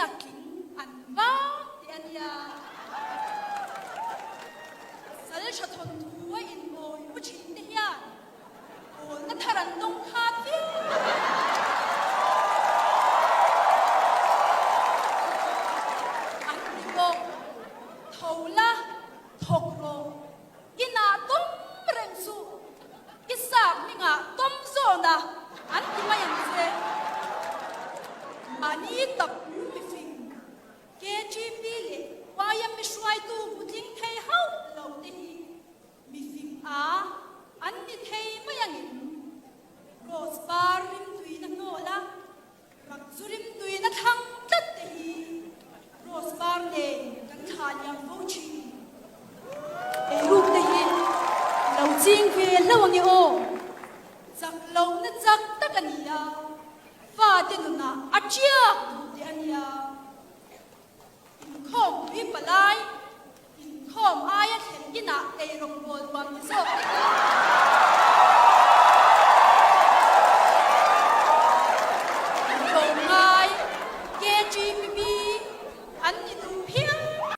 Inziak tling an vang teh a nia. Pasal tha thawnthu a inbawi u thin te hian pawlna thar an dawng khat viau. An ti bawk. Tho la, thawk rawh. Inah tawm reng suh. I sap hmingah tawm zawna an ti mai ang che. Mahni tap mifing KGP leh YMA hruaitu hmutling thei hauh lo te hi mifing a an ni thei mai angin Rose par rimtuina hnawl a Rak chu rimtuina thlang tlat te hi Rose par nen kan thlah liam fo thin. Eiruk te hi lo ching ve hlauh ange aw. Chak lohna chak tak a ni a, fate nunah a tiak duh teh a nia. Inkhawm pui palai, inkhawm aia thlen inah eirawng bawl huam ni zawk te hi.